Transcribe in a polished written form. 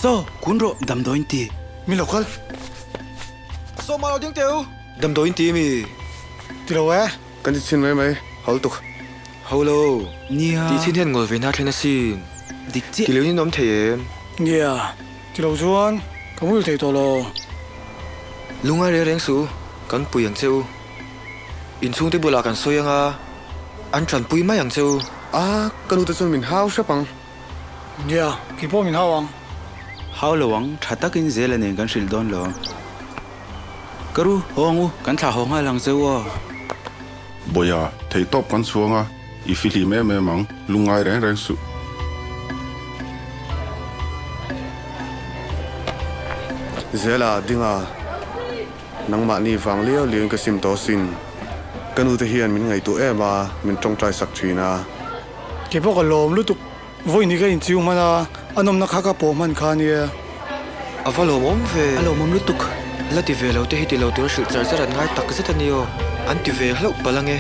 Saw, kun rawh, damdawiin ti. Mi lo kal. Saw mah lo ding teh u. Damdawiin ti mi? Ti lo e. Kan ti chhin mai mai, hau lutuk. Hau lo. Nia. Tih chhin hian ngawl ve hna thlen asin. Dik chiah. Ti lo in awm thei em? Nia. Ti lo chuan ka muil thei tawh lo. Lungai reng reng suh u, kan pui ang che u. Inchhungte bulah kan sawi anga an tanpui mai ang che u. A, ka nute chuan min hau hrep ang. Nia, kei pawh min hau ang. Hau lo ang, tha takin Zela nen kan hrilh dawn lo. Ka ru, haw ang u, kan thlah haw nghal ang che u aw. Bawia, theihtawp kan chhuang a, i fihlim em em ang, lungngai reng reng suh. Zela, dinga, nangmahni vang liau liauin ka sim tawh asin. Ka nute hian min ngaihtuah em a, min tawngtai sak thin a. Kei pawh ka lawm lutuk. Vawiin hi ka inchiu hman a, a nawmna kha ka pawh hman kha ania. A va lawmawm ve. A lawmawm lutuk. La ti ve lo te hi ti lo tura hrilh char char an ngai tak zet a ni aw. An ti ve hlauh palh ange.